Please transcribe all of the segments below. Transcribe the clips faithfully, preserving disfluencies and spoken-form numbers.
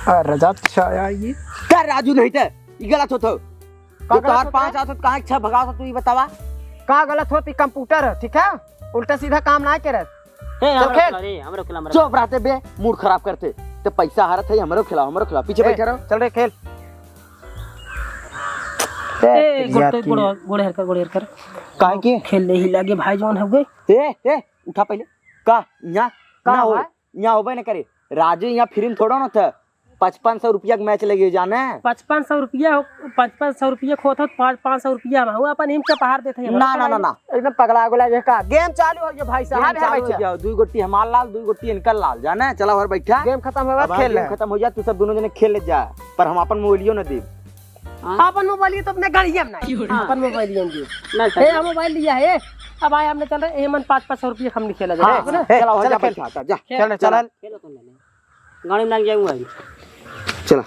आ, रजात छाया ये। का राजू नहीं थे? ई गलत होत हो। का जो गलत तोहार होत पाँच है? आत हो, कहाँ छह भगावत हो, तू ई बतावा। का गलत होत? ई कंप्यूटर है, ठीक है? उल्टा सीधा काम ना करे। ए, चल हमरो खेल। खिला रे, हमरो खिला, हमरो चुप रहते बे, मूड खराब करते। ते पैसा हारत है, हमरो खिलाओ, हमरो खिलाओ। पीछे ए, बैठा रहो। चल रे, खेल। ए, ए, तेरी गोड़, यार गोड़, की। गोड़ हेर कर, गोड़ हेर कर। काहे के? खेल ले ही लागे भाई, जौन हो गए। ए, ए, उठा पहले। का? यहाँ? का ना हो। भाई? यहाँ होबे न करे। राजू यहाँ फिल्म थोड़ा ना था। पचपन सौ रुपया के मैच लगे जाने। पचपन सौ रुपया हो, पचपन सौ रुपया खोत हो, पाँच, पाँच सौ रुपया में हो, अपन हिम चपहार देते हैं। ना, ना, ना, ना। एकदम पगला गुला जे का। गेम चालू हो गया भाई साहब। गेम हाँ, चालू हो भाई गया। दुई गोटी हमार लाल, दुई गोटी इनकर लाल, जाने? चला, और बैठा। गेम खत्म हो गया, अब हाँ, खेल गेम ले। खत्म हो जाए, तू सब दोनों जने खेल ले जा, पर हम अपन मोबाइलियो न देब। हाँ। अपन मोबाइल तो अपने गड़िया में नहीं। हाँ। अपन मोबाइल ये दे। नहीं, ए, सर। हम मोबाइल लिया है। अब आए हमने चल रहे, ए, मन पाँच, पाँच सौ रुपया हम नहीं खेला जाए। हाँ, है ना? ए, चला, हो चला, जा, खेल। बैठा, जा, जा। खेल, चल, चल। खेल तो नहीं। गाड़ी में लग जाऊंगा अभी। चला।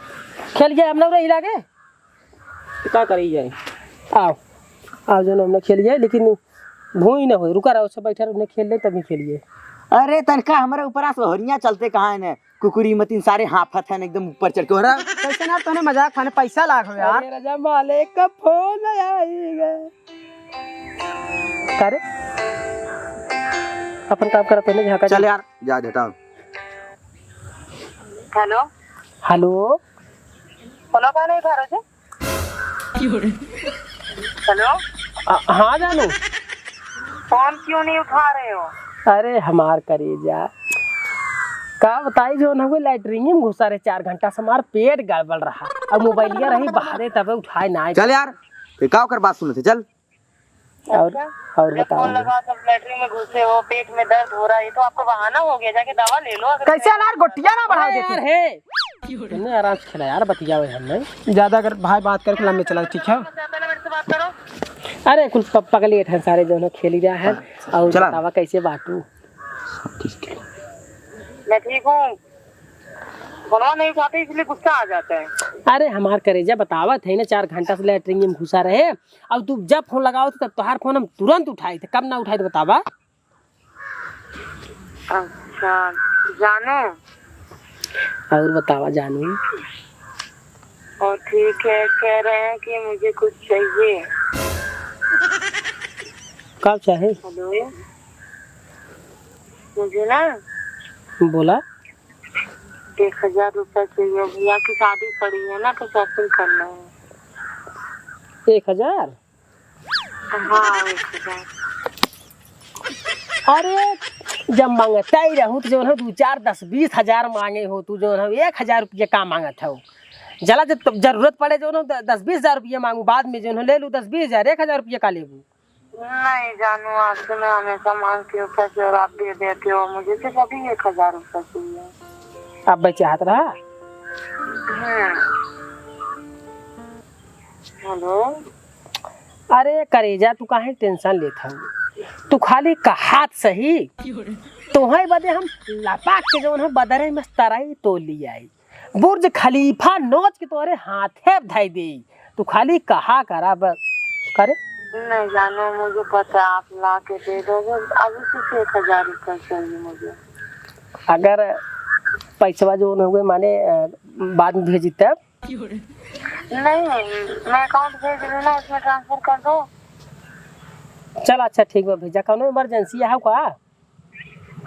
खेल गया हम लोग रही लागे। तो का करी जाए? आओ, आओ, जो हमने खेल जाए, लेकिन भूई ना हो, रुका रहो, सब बैठा रहो, उन्हें खेल ले, तभी खेलिए। अरे, तनका हमारे ऊपर आस होरियां चलते कहाँ है ने? कुकुरी मतिन सारे हाफत हैं एकदम ऊपर चढ़ के। हो रहा? कैसे ना, तोने मजाक खाने पैसा लाग हो यार। अरे राजा, मालिक का फोन आएगा। का रे? अपन काम करत पहले झाका चल जा। यार, जा हटाओ। हेलो। हेलो। हेलो, कौन है घर से? हेलो। आ, हाँ जानू। फोन क्यों नहीं उठा रहे हो? अरे हमार करेजा, का बताई, जौन हवे लैट्रिन में घुसा रहे चार घंटा से, हमार पेट गड़बड़ रहा, अब मोबाइलिया रही बाहरे, तबे उठाए ना आए। चल यार, ये का ओकर बात सुनत है, चल। और, अच्छा? और जब बताओ। फोन लगाओ तब लैट्रिन में घुसे हो, पेट में दर्द हो रहा है, ये तो आपको बहाना हो गया, जाके दवा ले लो। अगर कैसे यार, गोटिया ना बढ़ा अरे देते। यार, हे। तूने आराम से खेला यार, बतियावे हम नहीं। ज्यादा अगर भाई बात करके लंबे चला, ठीक है? पहले मेरे से बात करो। अरे कुल प-, पगलेट हैं सारे, जौन खेली रहा है। अच्छा, और चला। बतावा कैसे बाटू? मैं ठीक हूँ। फोनवा नहीं उठाते इसलिए गुस्सा आ जाता है। अरे हमार करेजा बतावत है ना, चार घंटा से लैट्रिन में घुसा रहे, अब तू जब फोन लगावत तब तोहार फोन हम तुरंत उठाई थे, कब ना उठाई थे बतावा? अच्छा जानू। और बतावा जानू। और ठीक है, कह रहे हैं कि मुझे कुछ चाहिए। का चाहे? हेलो, मुझे ना बोला। एक हजार रुपया चाहिए, भैया की शादी पड़ी है ना, तो शॉपिंग करना है। एक हजार? हाँ, एक हजार। अरे, जब मांगता ही रहू तो जौन हो दो चार, दस, बीस हजार मांगे हो तू, जौन हो एक हजार रुपया का मांगत हो? जला जब जरूरत पड़े जौन हो द-, दस बीस हजार रुपया मांगू, बाद में जौन हो ले लू दस बीस हजार, एक हजार रुपया का लेबू? नहीं जानू, आपसे मैं हमेशा मांगती हूँ पैसे और आप दे देते हो, मुझे सिर्फ अभी एक हजार रुपया चाहिए। अब भाई चाहत रहा। हम्म। हेलो। अरे करेजा, तू काहे टेंशन लेत हऊ? तू खाली कहात सही, तोहरे बदे हम लपाक के जौन हो बदरे में तरई तो ली आई, बुर्ज खलीफा नोच के तोहरे हाथे धई देई। तू खाली कहा करा बस। करे? नहीं जानू, मुझे पता है, आप ला के दे दोगे। अभी सिर्फ एक हजार रुपया चाहिए मुझे। अगर पैसवा जौन हुए माने, अ, बाद में भेजी तब? नहीं, मैं अकाउंट भेज रही हूँ ना, उसमें ट्रांसफर कर दो। चल अच्छा ठीक बा, भेजा। कौनो इमरजेंसी है का?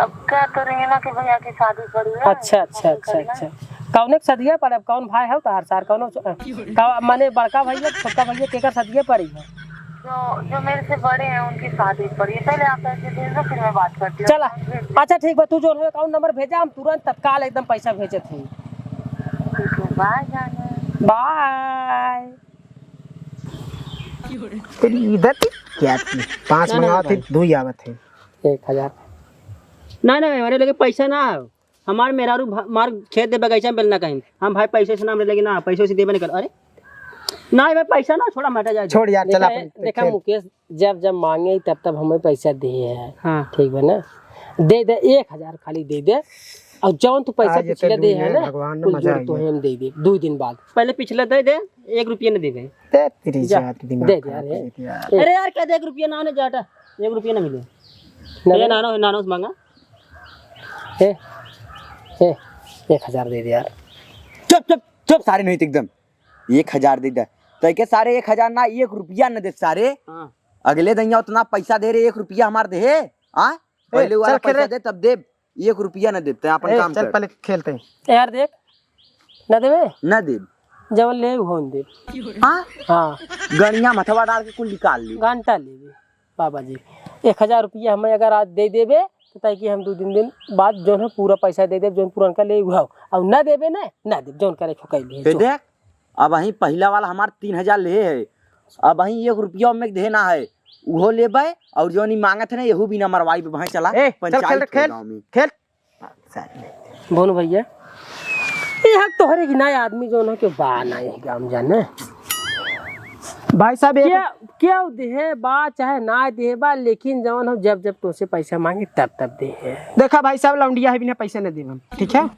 अब कह तो रही है ना कि भैया की शादी पड़ी है, अच्छा, अच्छा, शादी अच्छा, करना है। अच्छा। कौने के सदिया पड़े? अब कौन भाई है तोहार सार? कौनो च-, का, माने बड़का भैया, छोटका भैया, केकर सदिया पड़ी है? जो, जो मेरे से बड़े हैं, उनकी शादी पड़ी है। पहले आप पैसे दे दो, फिर मैं बात करती हूँ। चला, अच्छा ठीक बा, तू जौन हो अकाउंट नंबर भेजा, हम तुरंत तत्काल एकदम पैसा भेजत हई। ठीक है, बाय जाने। बाय। तेरी इधर थी क्या थी? पाँच ना, ना, मंगावत है, भाई। दो ही आवत है। एक हजार। ना, ना, हमारे लगे पैसा ना है। हमार मेहरारू भा-, मार खेत दे बगीचा में बेलना कहीं। हम भाई पैसे से नाम ले लेंगे ना, पैसे से देबे नहीं कर। अरे, ना भाई, पैसा ना, छोड़ा, हटा जाए। छोड़ यार, चला देखा, अपन देखा खेत। मुकेश, जब, जब मांगे तब, तब हमें पैसा दिए है। हाँ। ठीक बा ना? दे दे, एक हजार खाली दे दे। और जौन तू पैसा आज ये पिछले तो दे दुनिया है ना, भगवान ने कुल मजा जोड़ आई तो है। हम दे दे, दो दिन बाद। पहले पिछले दे दे, एक रुपया न देबे। ते तेरी जा, जात दिमाग दे दे खराब यार, कर ए। देती यार। ए। अरे यार, क्या दे, एक रुपया ना होने जाटा, एक रुपया ना मिले। ना ए, मिले? नानो, नानो से मांगा। ए, ए, एक हजार दे दे यार। चुप, चुप, चुप, सारे नहीं तो एकदम। एक हजार दे दे। तो के सारे एक हजार ना, एक रुपया न दे सारे। हाँ। अगले दहिया उतना पैसा दे रहे, एक रुपया हमार दे। हाँ? ए, पहले वाला चल खेल पैसा रे। दे, तब दे। एक रुपया न दे, ते अपन ए, काम चल कर। पहले खेलते हैं। यार देख, न देबे? न देब। जवन ले, उहो न देब। हाँ? हाँ। गणिया मथवा डाल के कुल निकाल ली। घंटा लेबे, बाबा जी। एक हजार रुपया हमें अगर आज दे देबे, तो ताकि हम दो तीन दिन बाद जौन है पूरा पैसा दे देब, जौन पुरनका ले उहाव। और न देबे न, न देब, जौन करे सो कइ लिए, हे जो। देख, अब वहीं पहिला वाला हमार तीन हजार ले है, अब वहीं एक रुपया में देना है, उहो लेबे, और जौन ई मांगत है ना, यहू बिना मरवाई पे भाई चला, ए, चल पंचायत खेल, के खेल, गाँव में। खेल। बोल भैया, ये हक तोहरे की ना आदमी जौन है कि बा ना यही गाँव जाने। भाई साहब, एक क्या, क्या देहे बा, चाहे ना देहे बा, लेकिन जौन हम जब, जब तोसे पैसा मांगी, तब, तब देहे। देखा भाई साहब, लौंडिया है, बिना पैसा न देब हम, ठीक है?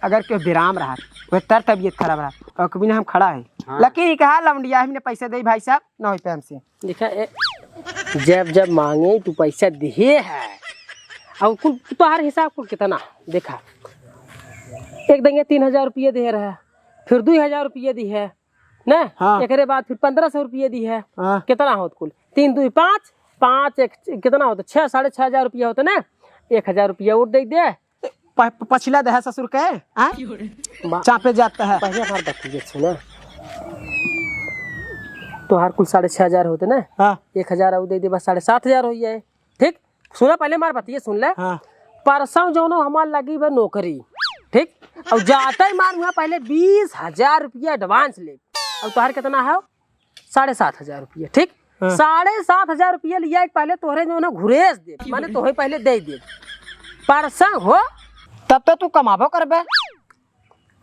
अगर केहू बेराम रहा, वह तर तबियत खराब रहा, और कभी ना हम खड़ा है। हाँ। लेकिन ई कहा लौंडिया है, बिना पैसा दे भाई साहब, ना होई पे हमसे। देखा, ए, जब, जब मांगे, तू पैसा दिहे है। और कुल तोहार हिसाब कुल कितना? देखा, एक दंगे तीन हजार रुपये दिहे रहा, फिर दुई हजार रुपये दिहे, ना? हाँ। एकरे बाद फिर पन्द्रह सौ रुपये दिहे। हाँ। कितना होत कुल? तीन दुई पाँच, पाँच एक कितना होत? छः, साढ़े छः हजार रुपये होत ना? एक हजार रुपये और दे दे। प-, प-, पछिला देहा ससुर के, हाँ? बा- चापे जाता है। पहले हमार बतिया सुना। तोहार कुल साढ़े छः हजार होत ना? हाँ। एक हजार और दे दे, बस साढ़े सात हजार होइ जाए। ठीक? सुना, पहले हमार बतिया सुन ले। हाँ। परसों जौनो हमार लगी बा नौकरी, ठीक? और जाते ही मार हुआ पहले बीस हजार रुपया advance ले। और तोहार कितना है? साढ़े सात हजार रुपया, ठीक? हाँ। साढ़े सात हजार रुपया लिया के पहले तोहरे जौन है घुरेस दे, माने तोहे पहले दे दे। परसों हो। तब तो तू कमाबो करबे।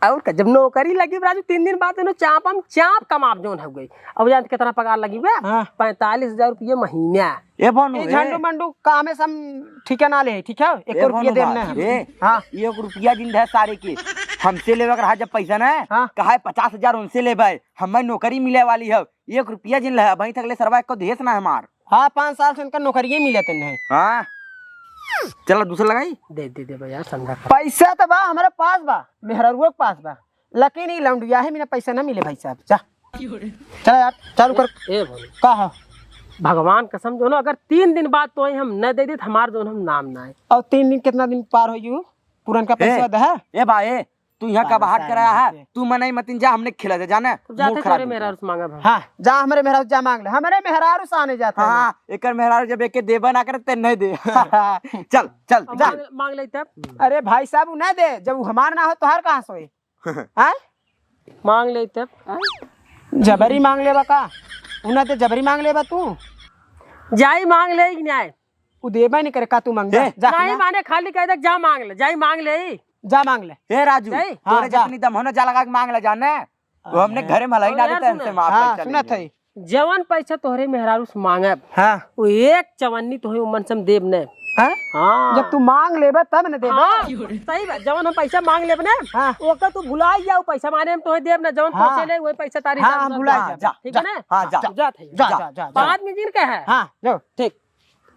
और का, जब नौकरी लगी बा राजू, तीन दिन बाद इन्हों चाप हम चाप कमाब जौन हो गई। अब जानत कितना पगार लगी बे? हाँ। पैंतालीस हजार रुपये महीना। ए बोनू, ए ए। झंडू मंडू कामे से हम ठीके ना ले, ठीक है? एक ए रुपया बोनू देब भाई, ना हम। ए, हाँ। एक रुपया जिन है सारे के। हमसे लेवे के रहा जब पैसा ना, हाँ। कहा है पचास हजार उनसे लेबे, हमें नौकरी मिले वाली है। एक रुपया जिन ले, अबहीं तक ले सरवा एको देस ना हमार। हाँ, पाँच साल से इनका नौकरिये मिले तन है। हाँ। चलो दूसरा लगाई। दे, दे, दे बा यार, समझा कर। पैसा तो बा, हमरे पास बा, मेहररुआ के पास बा, लेकिन ई लौंडिया है, मेरा पैसा ना मिले भाई साहब। जा। चला यार, चालू कर। ए, ए भाई। का है? भगवान कसम, जौन अगर तीन दिन बाद तोहे हम न दे दे, तो हमार जौन हम नाम ना है। और तीन दिन कितना दिन पार हो गई? पुरनका ए, पैसा दे है? ए भाई, ए, तू यहाँ का बाहर कराया है? तू मनई मतिन जा, हमने खेला जा, जाने? तू जाते मूड खराब तोरे हो गया। मेहरारू से मांगा भाई। हाँ, जा हमरे मेहरारू से जा मांग ले। हमरे मेहरारू से आने जाते हैं। हाँ, एकर मेहरारू जब एके देबे ना करे, ते नहीं दे। चल, चल, अब चल। मांग, मांग ले तब। अरे भाई साहब, उ नहीं दे, जब उ हमार ना हो, तोहार कहाँ से होई? हाँ? मांग ले तब। जबरी मांग लेबा का? उ ना दे, जबरी मांग लेबा तू? जाई मांग ले कि नहीं? उ देबे नहीं करे, का तू मांग? जा, ए। जा, नहीं जा। माने खाली कह दे, जा मांग ले, जाई मांग ले। जा मांग ले। ए राजू, जाई? हाँ, तोरे जा। जितनी दम हो ना, जा लगा के मांग ले, जाने। वो हमने अरे। घरे में हलाई ना और यार देते, सुन। हमसे माफ हाँ, कर सुनत चलेंगे। है। जवन पैसा तोहरे मेहरारू से मांगब, हाँ। वो एक चवन्नी तोहे उमन से हम देब ने। हाँ? हाँ। जब तू मांग लेबे तब न देबे। हाँ, सही बात। जवन हम पैसा मांग लेब ने, हाँ। ओकर तू भुलाई जाओ, पैसा माने हम तोहे देब ने, जवन हाँ। पहुंचे ले, वही पैसा तारी हाँ, हिसाब हम से भुलाई देब। जा, ठीक है जा, ना? हाँ, जा। जात है। जा, जा, जा। बाद में जिन कहे। हाँ, जाओ। ठीक।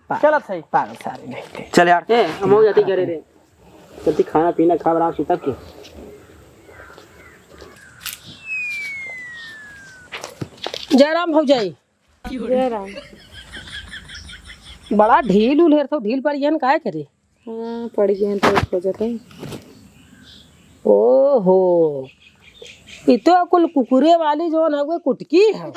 पागल, चलत है। पागल सारे नहीं थे। चल यार। ए, हम हो जाती करे रे। जल्दी खाना पीना खा, आराम से तब के। जय राम भौजाई। जय राम। बड़ा ढील उल हेर तो ढील पड़ गया न, काहे करे? हाँ, पड़ गया तो खोजत है। ओहो, ई तो कुल कुकुरे वाली जौन हउए कुटकी है।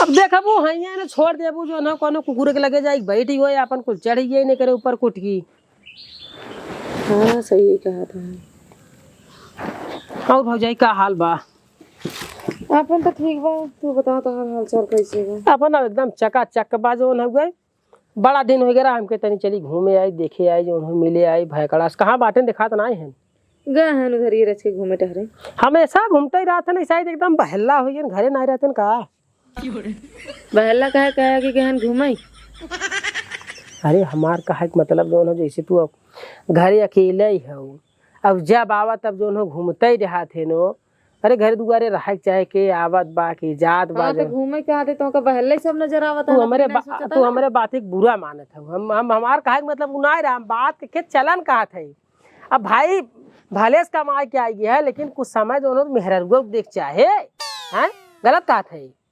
अब देखबू, हइये न छोड़ देबू, जौन है कोनो कुकुरे के लगे जाई, बैठ गई, अपन कुल चढ़ गई, नहीं करे ऊपर कुटकी। हाँ, सही कहा था। और भौजाई, का हाल बा? अपन तो ठीक बा, तू बताओ, तोहार हाल चाल कैसे बा? अपन अब एकदम चकाचक बा, जौन हउए। बड़ा दिन हो गया हमके, तनी चली घूमे आई, देखे आई, जौन हो मिले आई, भैकड़ा से कहाँ बाटेन, देखात नाई हैं। गए हैं उधर ये रच के घूमे टहरे। हमेशा घूमते ही रहते हैं, शायद एकदम बहल्ला हो गए, घरे नाई रहते हैं का? बहल्ला कहे, कहे कि गहन घूमे। अरे हमार कहे के मतलब जौन हो, जैसे तू अब घरे अकेले ही हो, अब जब आवा तब जौन हो घूमते ही रहत है नो, अरे, घर दुआरे रहे के चाहे के आवत बा, के जात बा, हाँ, तो जब घूमे के आते तो ओकर बहले सब नजर आवत तू है, हमरे बिना बा-, सोचत तू है। हमरे बात के बुरा मानत हऊ। हम, हम, हमार कहे के मतलब उ ना रहा, हम बात के खेत चलन कहत है। अब भाई, भले से कमाए के आई है, लेकिन कुछ समय जौन हो मेहररुआ के देख चाहे, हैं? गलत कहत है।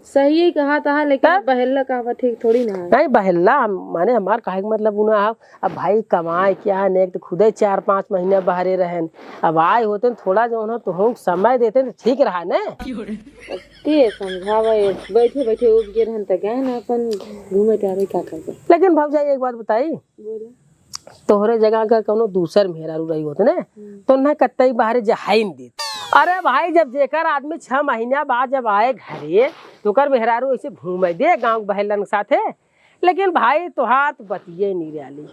सही ही कहत है, लेकिन तब? बहेल्ला कहवा ठीक थोड़ी ना है। नहीं, बहेल्ला हम, माने हमार कहे के मतलब उ ना है। अब भाई कमाए क्या है, नेक तो खुदे चार पाँच महीना बहरे रहेन, अब आए होते न, थोड़ा जौन हो तुहूँ समय देते न, ठीक रहा न। के समझावे, बैठे बैठे उब गए रहन त गए ना अपन घूमे टहरे, का करबे। लेकिन भौजाई एक बात बताई, बोला। तोहरे जगह अगर कौनो दूसर मेहरारू रही होत ने, हम्म। तो उन्हें कतई बाहरे जहाई न देत। अरे भाई, जब जेकर आदमी छह महीना बाद जब आए घरे, तो ओकर मेहरारू ऐसे घूमे दे गाँव के बहेलन के साथे। लेकिन भाई, तोहार तो बतिये निराली,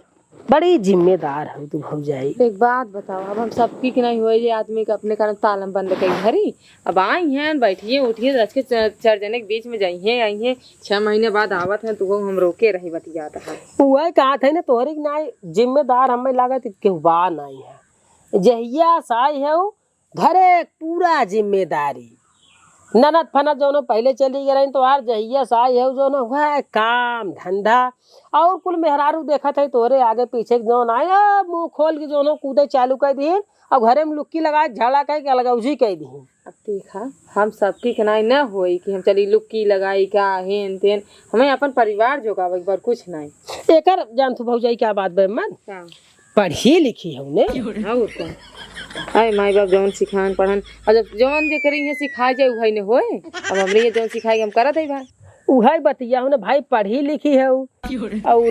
बड़ी जिम्मेदार हो तू भौजाई। एक बात बताओ, अब हम सबकी के नहीं हुए, ये आदमी के अपने कारण तालम बंद कई घरी, अब आई हैं, बैठिए उठिए, रच के च-, चार जने के बीच में जाइए आइए, छह महीने बाद आवत हैं, तो वो हम रोके रही बतियात है। उहे कहत है ना, तोहरे के नाई जिम्मेदार हमें लागत केहू बा नाई है। जहिया से आई है उ, घरे पूरा जिम्मेदारी। ननद फनद जौनो पहले चली गए रही, तोहार जहिया से आई है उ जौनो, वह काम धंधा और कुल मेहरारू देखत है तोहरे आगे पीछे के जौन आए, आ, मुंह खोल के जौनो कूदे चालू कर दिहिन, अब घरे में लुक्की लगाए, झगड़ा कह के अलगौजी कह दिहिन। अब देखा, हम सबकी के नाई न होई कि हम चली लुक्की लगाई का, हेन तेन। हमें अपन परिवार जोगावे के बाद कुछ नाई। एकर जान तू भौजाई क्या बात बे मन? का? पढ़ी लिखी हऊ ने? और का? आए माई बाप जौन सिखान पढ़न, और जब जौन जे करी है सिखाए जाए, उहई ने होए। अब हमरे ये जौन सिखाए हम करत है भाई। उहई बतिया हऊ ने भाई, पढ़ी लिखी हऊ। और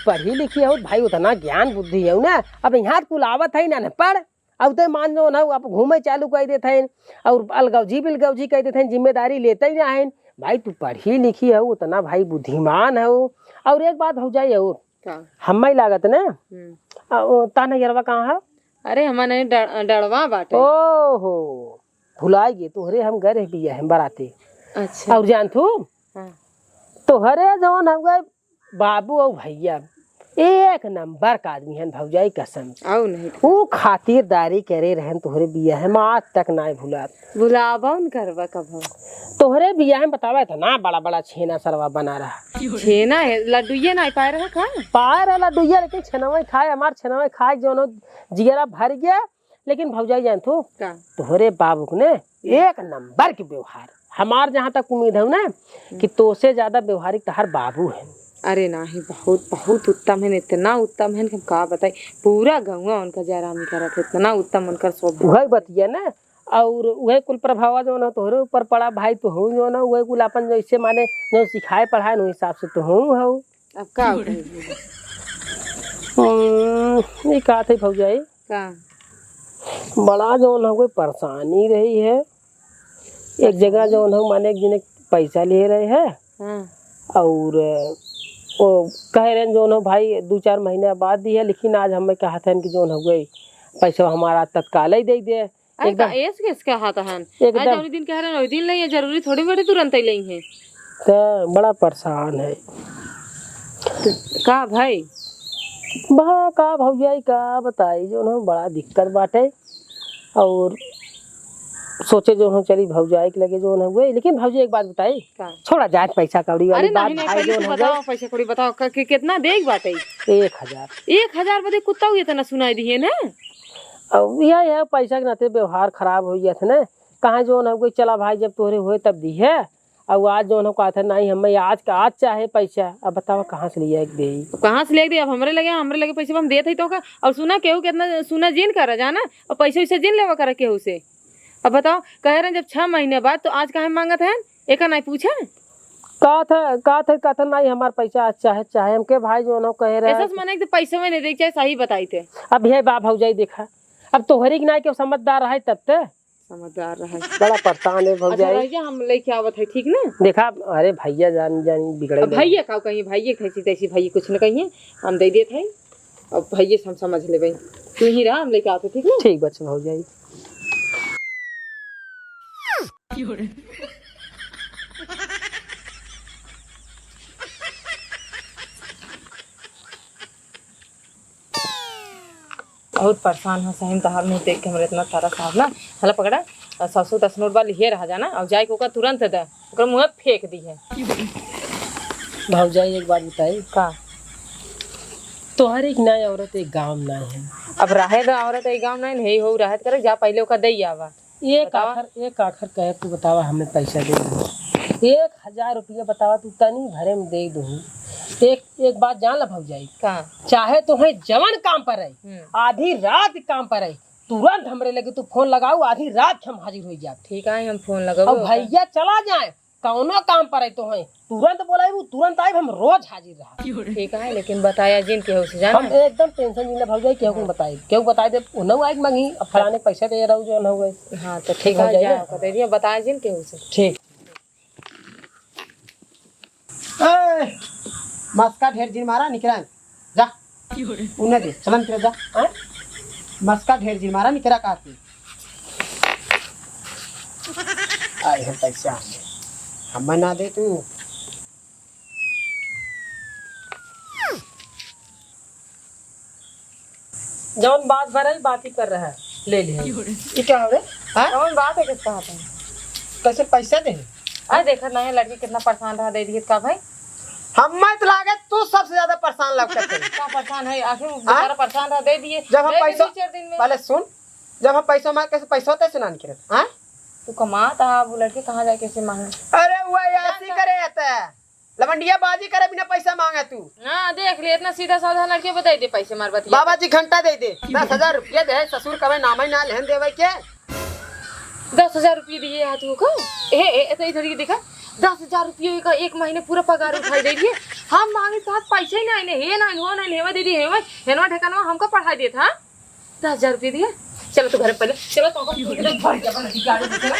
पढ़ी लिखी हऊ भाई, उतना ज्ञान बुद्धि हऊ ना। अब यहाँ कुल आवत है ना, ने पढ़। अब ते मान जो ना, अब घूमे चालू कर देत हैं और अलगौजी बिलगौजी कर देत हैं, जिम्मेदारी लेते ही ना हैं। भाई तू पढ़ी लिखी हऊ, उतना भाई बुद्धिमान हऊ। और एक बात भौजाई और, का? हम्मे लागत ना, हम्म। आ, ओ, ता नैहरवा कहाँ है? अरे हमार नहीं डड़-, डड़वा बाटे। ओहो, भुलाई गे, तोहरे हम गए रहे बियाहे में बराते। अच्छा। और जान तू, हाँ। तोहरे जौन हम गए बाबू और भैया एक नंबर का आदमी हन भौजाई कसम से। और नहीं तो। ऊ खातिरदारी करे रहन तोहरे बियाहे में, आज तक नाय भुलात। भुलाबो न करबा कभो। तोहरे बियाहे में बतावा इतना बड़ा बड़ा छेना सरवा बना रहा। छेना है, लड्डुए नाय पाए रहा का? पाए रहा लड्डुए, लेकिन छेनवे खाए, हमार छेनवे खाए जौनो जियरा भर गया। लेकिन भौजाई जान तू, का? तोहरे बाबू के ने एक नंबर के व्यवहार। हमार जहाँ तक उम्मीद है ना कि तोसे ज्यादा व्यवहारिक तहार बाबू है। अरे नाही, बहुत, बहुत उत्तम है, इतना उत्तम है कि हम का बताई। पूरा गौवा उनका जयरामी करत है, इतना उत्तम उनकर स्वभाव। वही बतिया ना, और वही कुल प्रभाव जौन है तोहरे ऊपर पड़ा भाई, तोहू जौन है वही कुल अपन जैसे माने जो सिखाए पढ़ाए न, वही हिसाब से तोहू हो। अब का कही? हम्म, ये का थे भौजाई? का? बड़ा जौन हो कोई परेशानी रही है। एक जगह जौन हो माने एक जने पैसा ले रहे हैं। हाँ। और वो कह रहे हैं जौन हो भाई दो चार महीने बाद दी है, लेकिन आज हमें कहा था कि जौन हो गई पैसा हमारा तत्काल ही दे दे। अरे एकदम। का एस केस कहा था हन? एकदम। आज जौन दिन कह रहे हैं, वही दिन ले, जरूरी थोड़ी बड़ी तुरंत ही ले हैं। तो बड़ा परेशान है। तो का भाई? बा का भौजाई का बताई, जौन हो बड़ा दिक्कत बाटे। और सोचे जौन हो चली भौजाई के लगे जौन हो गए, लेकिन भौजी एक बात बताई, का? छोड़ा जाए पैसा कौड़ी वाली अरे बात, नहीं, नहीं, भाई पहले जौन तू हो गए। बताओ, पैसा कौड़ी बताओ, क-, कि-, कितना देख बाटे? एक हजार। एक हजार बदे कुत्ता हुई इतना सुनाई दिए ना? अब यह, यह पैसा के नाते व्यवहार खराब हो गया था ना, कहाँ जौन हो गए, चला भाई जब तोहरे हुए तब दी है, और आज जौन हो कहत है, "नहीं, हमें आज का आज चाहे पैसा।" अब बतावा, कहाँ से लिया एक देई? तो कहाँ से लेके दे? अब हमरे लगे, हमरे लगे पैसे हम देत हई तो का? और सुना, केहू के इतना सुना जिन करा जाना, और पैसे वैसे जिन लेवा करा केहू से। अब बताओ, कहे रहे जब छह महीने बाद, तो आज काहे मांगत है? एका नहीं पूछे? कहत है, कहत है, कहत है, "नहीं, हमार पैसा आज चाहे, चाहे।" हमके भाई जौन हो कहे रहे। ऐसा से मने कि पैसे में नहीं देख, चाहे सही बताई थे। अब हे बा भौजाई देखा, अब तोहरी के नाई के समझदार रहे तब ते समझदार रहे। बड़ा परेशान है अच्छा, भौजाई। रह जा, हम लेके आवत है, ठीक ना? देखा, अरे भैया जान, जान बिगड़े अब नहीं। भैया का कहीं, भैया कैसी तैसी भैया कुछ न कहिए, हम दे देत है। अब भैया से हम समझ लेबे, तू ही रहा, हम लेके आवत है, ठीक ना? ठीक बच्चा भौजाई। बहुत परेशान हो सही में, तहार मुँह देख के हमरा इतना तरस आवत ना। हला पकड़ा, और ससुर तसनुर बा लिहे रहा जाना, और जाए के ओकर तुरंत दे, ओकर मुँहे फेंक दी है। भौजाई एक बात बताई। का? तोहरे एक नाई औरत एक गाँव में नाई है। अब रहे दो औरत एक गाँव में नाई, हे हो रहत करे, जा पहिले ओका दे आवा। एक बतावा। आखर, एक आखर कहे तू बतावा, हमें पैसा दे दो। एक हजार रुपया बतावा, तू तनी भरे में दे दो। एक, एक बात जान ला भौजाई। का? चाहे तोहे जवन काम पर आई, हम्म। आधी रात काम पर आई, तुरंत हमरे लगे तू फोन लगाऊ, आधी रात के हम हाजिर हो जाब। ठीक है, हम फोन लगाऊ और ओका। भैया चला जाए, कौनो काम पर आई तोहे, तुरंत बोलाइबू, तुरंत आइब, हम रोज हाजिर रहा। ठीक है, लेकिन बताया जिन केहू से, जाना? हम एकदम टेंशन जिन ले भौजाई, केहू को हाँ। बताई, केहू बताई दे, उन्हों आइब मंगी, अब फलाने पैसे दे रहू जो उन्हों गए। हाँ, तो ठीक ठीक है, भौजाई, जाओ, हाँ। दे दिया, बताया जिन केहू से। ठीक। ए, मस्का ढेर जिन मारा, निकरा। जा। उन्हें दे, चलन तेरे जा। हाँ? मस्का ढेर जिन मारा, निकरा कहते। आई हम पैसा। हमें ना दे तू। जौन बात भरल, बात ही कर रहा है। ले ले। ये क्या हो रे? हाँ? कौन बात है, किसका हाथ है? कैसे पैसा दे? अरे देखा नहीं, लड़की कितना परेशान रहा, दे दिए का भाई? हमें तो लागे तू सबसे ज्यादा परेशान लगता है। क्या परेशान है? आखिर वो हाँ? बेचारा परेशान रहा, दे दिए। जब हम दे दिए पैसा, दो चार दिन में। पहले सुन, जब हम पैसा मांग, कैसे पैसा होता है से ना निकले? हाँ? तू कमात हा, वो लड़के कहाँ जाए, कैसे मांगे? अरे वो ऐसी करे आता है, लवंडिया बाजी करे बिना पैसा मांगे तू। हाँ, देख ले, इतना सीधा साधा लड़के बताई दे, पैसे मार बतिया। बाबा जी घंटा दे दे, दस हजार रुपया दे, ससुर कबे नाम ही ना लेहन देवे के। दस हजार रुपये दिए है तू को? ए, ए, ए, तो इधर ये देखा, दस हजार रुपये का एक महीने पूरा पगार उठाई दे दिए। हम मांगे तो हाथ पैसे ही ना आने, हे ना, हो ना, हेवा दे दिए, हेवा, हेनवा ढेकनवा हमको पढ़ाई देत हा। दस हजार रुपये दिए। चलो तो घर पहले, चलो तो घर के बना गाड़ी में चलो।